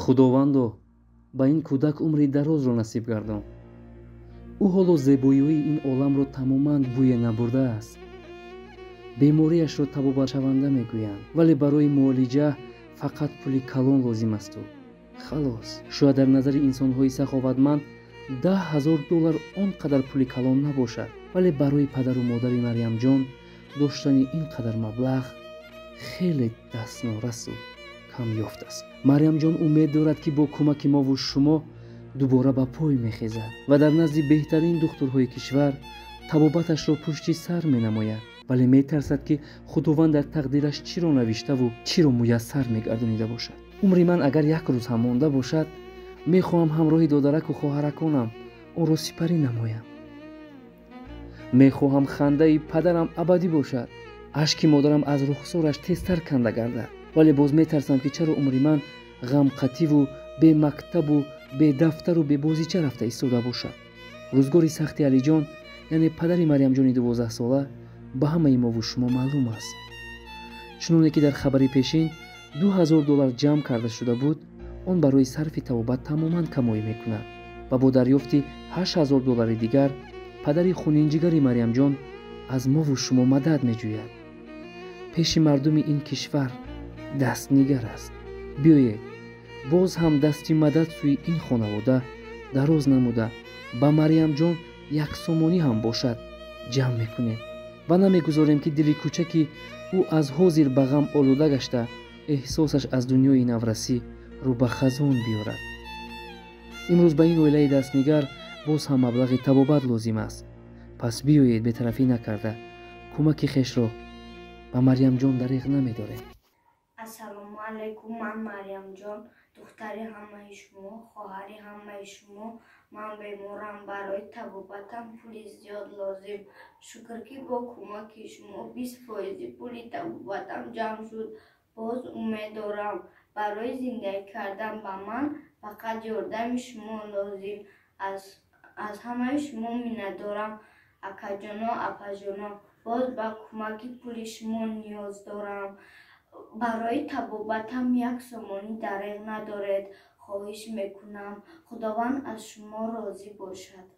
Худовандо, ба ин кӯдак умри дарозро насиб гардон. Ӯ ҳоло зебоиҳои ин оламро тамоман бӯе набурдааст. Бемориашро табобатшаванда мегӯянд, вале барои муолиҷа фақат пули калон лозим асту халос. Шояд дар назари инсонҳои саховатманд 10 000 доллар он қадар пули калон набошад, вале барои падару модари Марьямҷон доштани ин қадар маблағ хеле дастнорасу камёфт аст. Марьямҷон умед дорад, ки бо кӯмаки мову шумо дубора ба пой мехезад ва дар назди беҳтарин духтурҳои кишвар табобаташро пушти сар менамояд, вале метарсад, ки Худованд дар тақдираш чиро навиштаву чиро муяссар мегардонида бошад. Умри ман агар як рӯз ҳам монда бошад, мехоҳам ҳамроҳи додараку хоҳараконам онро сипарӣ намоям. Мехоҳам хандаи падарам абадӣ бошад, ашки модарам аз рухсораш тезтар канда гардад, вале боз метарсам, ки чаро умри ман ғамқативу бемактабу бедафтару бебозича рафта истода бошад. Рӯзгори сахти Алиҷон, яъне падари Марьямҷони 12-сола, ба ҳамаи мову шумо маълум аст. Чуноне ки дар хабари пешин 2000 доллар ҷамъ карда шуда буд, он барои сарфи табобат тамоман камоӣ мекунад ва бо дарёфти 8000 доллари дигар падари хунинҷигари Марьямҷон аз мову шумо мадад меҷӯяд. Пеши мардуми ин кишвар дастнигар аст. Биёед, боз ҳам дасти мадад сӯи ин хонавода дароз намуда, ба Марьямҷон 1 сомонӣ ҳам бошад ҷамъ мекунем ва намегузорем, ки дили кӯчаки ӯ аз ҳозир ба ғам олуда гашта, эҳсосаш аз дунёи наврасӣ рӯ ба хазон биёрад. Имрӯз ба ин оилаи дастнигар боз ҳам маблағи табобат лозим аст. Пас биёед, бетарафӣ накарда, кӯмаки хешро ба Марьямҷон дареғ намедорем. Ассалому алайкум, ман Марьямҷон, духтари ҳамаи шумо, хоҳари ҳамаи шумо. Ман беморам, барои табобатам пули зиёд лозим. Шукр, ки бо кӯмаки шумо 20 фоизи пули табобатам ҷамъ шуд. Боз умед дорам. Барои зиндагӣ кардан ба ман фақат ёрдами шумо лозим. Аз ҳамаи шумо миннатдорам, акаҷоно, апаҷоно. Боз ба кӯмаки пули шумо ниёз дорам. Барои табобатам 1 сомонӣ дареғ надоред, хоҳиш мекунам. Худованд аз шумо розӣ бошад.